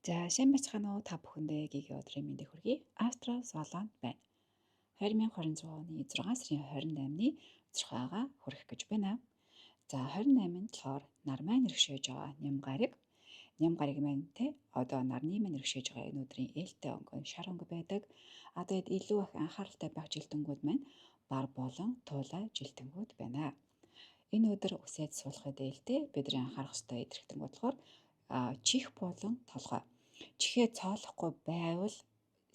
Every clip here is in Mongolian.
За сайн байцгаана уу, та бүхэндээ гигээ өдрийн мэндийг хүргэе. Астро Золон байна. 2026 оны 6 сарын 28-ны өдрийнхөө хүрэх гэж байна. За 28-нд болохоор нар маань иргэшээж байгаа ням гараг. Ням гараг маань те одоо нарны маань иргэшээж байгаа энэ өдрийн ээлтэй өнгө шар өнгө байдаг. А тэгээд илүү их анхааралтай байх жилтэнгүүд маань бар болон туулай жилтэнгүүд байна. Энэ өдөр үсээд суулгахад ээлтэй бидний анхаарах ёстой эдрэхтэн болохоор чих болон толгой. Чихээ цоолохгүй байвал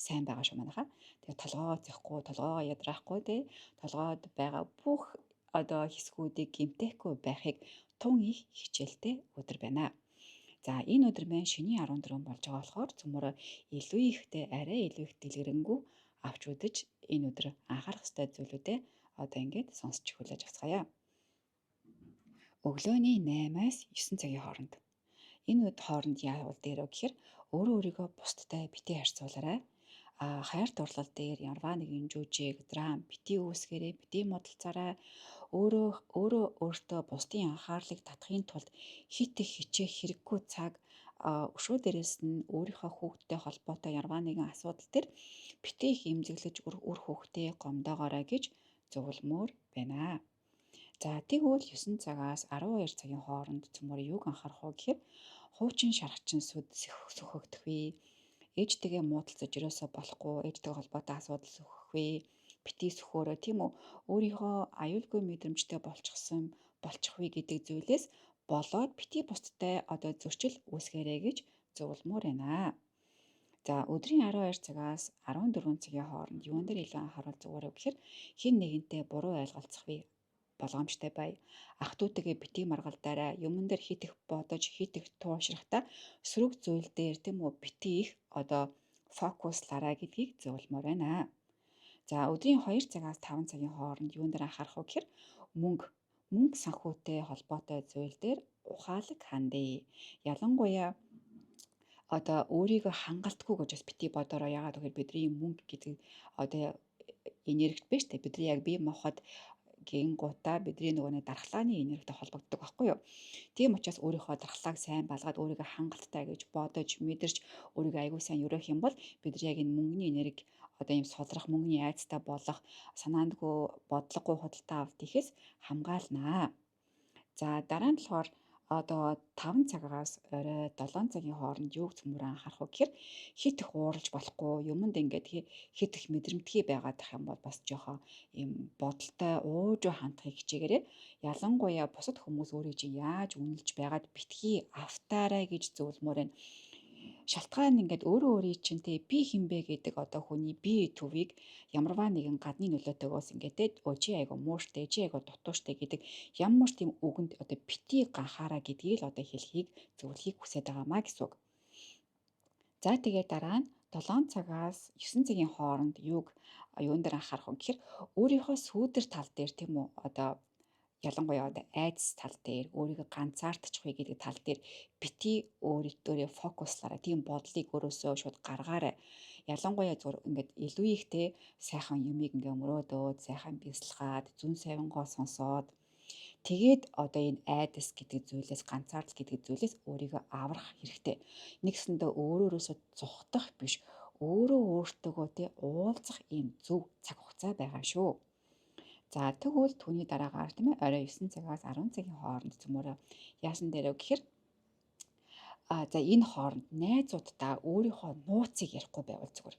сайн байгаа шүү манайхаа. Тэгээ толгоогоо зэхгүй, толгоогоо ядраахгүй тий. Толгойд байгаа бүх одоо хэсгүүдийг гэмтээхгүй байхыг тун их хичээлтэй өдөр байна. За энэ өдөр маань шөнийн 14 болж байгаа болохоор цөмөрөө илүү ихтэй арай илүү их дэлгэрэнгүй авч үдэж энэ өдөр анхаарах ёстой зүйлүүдээ одоо ингээд сонсч хүлээж авцгаая. Өглөөний 8-аас 9 цагийн хооронд. Энэ үед хооронд яавал дээрөө гэхээр өөрөө өөрийгөө бусдтай битгий харьцуулаарай. А хайр дурлал дээр ямарваа нэгэн жүжиг, драм битгий үүсгээрэй, битгий муудалцаарай. Өөрөө өөрөө өөртөө бусдын анхаарлыг татахын тулд хит их хичээх хэрэггүй цаг өшөө дээрээс нь өөрийнхөө хүүхэдтэй холбоотой ямарваа нэгэн асуудал дээр битгий их эмзэглэж үр хүүхдээ гомдоогоорой гэж зөвлөмөр байна. За тэгвэл 9 цагаас 12 цагийн хооронд цөмөр юуг анхаарах вэ гэхээр хуучин шаргачин сүд сөхөгдөх вэ? Ээжтэйгээ муудалцаж ерөөсөө болохгүй, ээжтэйгээ холбоотой асуудал сөхөх вэ? Битгий сөхөөрэй, тийм үү? Өөрийнхөө аюулгүй мэдрэмжтэй болчихсон болчих вэ гэдэг зүйлээс болоод битгий бусдтай одоо зөрчил үүсгээрэй гэж зөвлөмөр байна. За өдрийн 12 цагаас 14 цагийн хооронд юун дээр илүү анхаарал зүгээр вэ гэхээр хэн нэгэнтэй буруу ойлголцох вэ? Болгоомжтой бай. Ах дүүтэйгээ битгий маргалдаарай. Юмн дээр хит их бодож, хит их туушрахтаа сөрөг зүйл дээр тийм үү битгий их одоо фокуслаарай гэдгийг зөвлөмөр байна. За өдрийн 2 цагаас 5 цагийн хооронд юун дээр анхаарах вэ гэхээр мөнгө санхүүтэй холбоотой зүйл дээр ухаалаг хандъя. Ялангуяа одоо өөрийгөө хангалтгүй гэж бас битгий бодоорой. Яагаад гэвэл бидний мөнгө гэдэг одоо энергит биш үү? Бидний яг бие махбод гингуудаа бидний нөгөө нэг дархлааны энергитэй холбогддог байхгүй юу? Тийм учраас өөрийнхөө дархлааг сайн балгаад өөрийгөө хангалттай гэж бодож, мэдэрч өөрийгөө аягүй сайн өрөөх юм бол бид нар яг энэ мөнгөний энерги одоо ийм сулрах, мөнгөний айцтай болох, санаандгүй, бодлогогүй худалдаа авалт хийхээс хамгаалнаа. За дараа нь болохоор одоо 5 цагаас орой 7 цагийн хооронд юуг цөмөр анхаарах вэ гэхээр хит их ууралж болохгүй, юмд ингээд хит их мэдрэмтгий байгаад ах юм бол бас жоохон юм бодолтой уужуу хандахыг хичээгээрэй. Ялангуяа бусад хүмүүс өөрийг чинь яаж үнэлж байгаад битгий автаарай гэж зөвлөмөр байна. Шалтгаан нь ингээд өөрөө өөрийн чинь те би хэн бэ гэдэг одоо хүний бие төвийг ямарваа нэгэн гадны нөлөөтэйгөөс ингээд те чи айгу мууштай, чи айгу дутууштай гэдэг ямар тийм үгэнд одоо битгий ганхаараа гэдгийг л одоо хэлхийг зөвлөхийг хүсэж байгаа маа гэсэн үг. За тэгээд дараа нь 7 цагаас 9 цагийн хооронд юун дээр анхаарах вэ гэхээр өөрийнхөө сүүдэр тал дээр тийм үү одоо ялангуяа одоо айдас тал дээр өөрийгөө ганцаардчих вэ гэдэг тал дээр битгий өөртөө фокуслаарай. Тийм бодлыг өөрөөсөө шууд гаргаарай. Ялангуяа зүгээр ингээд илүү ихтэй сайхан юмыг ингээ мөрөөдөөд, сайхан бясалгаад, зүүн сайвангоо сонсоод тэгээд одоо энэ айдас гэдэг зүйлээс, ганцаардал гэдэг зүйлээс өөрийгөө аврах хэрэгтэй. Нэгсэндээ өөрөө өөрөөсөө зугтах биш, өөрөө өөртөөгөө тий уулзах ийм зөв цаг хугацаа байгаа шүү. За тэгвэл түүний дараагаар тийм ээ орой 9 цагаас 10 цагийн хооронд цөмөрөө яасан дээрээ гэхээр за энэ хооронд найзууддаа өөрийнхөө нууцыг ярихгүй байвал зүгээр.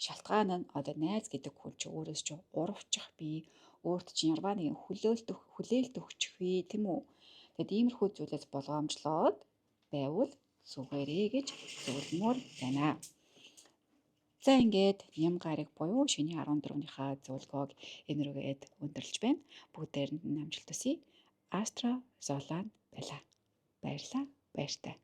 Шалтгаан нь одоо найз гэдэг хүн чинь өөрөөс чинь урвчих бий, өөрт чинь ямарваа нэгэн хүлээлт өгчих бий, тийм үү? Тэгэд иймэрхүү зүйлээс болгоомжлоод байвал зүгээрээ гэж зөвлөмөр байна. За ингээд ням гараг буюу шөнийн 14-ийнхаа зөвлөгөөг энэ рүүгээд өндөрлөж байна. Бүгдээрэнд нь амжилт хүсье. Астро Золон байлаа. Баярлалаа. Баяртай.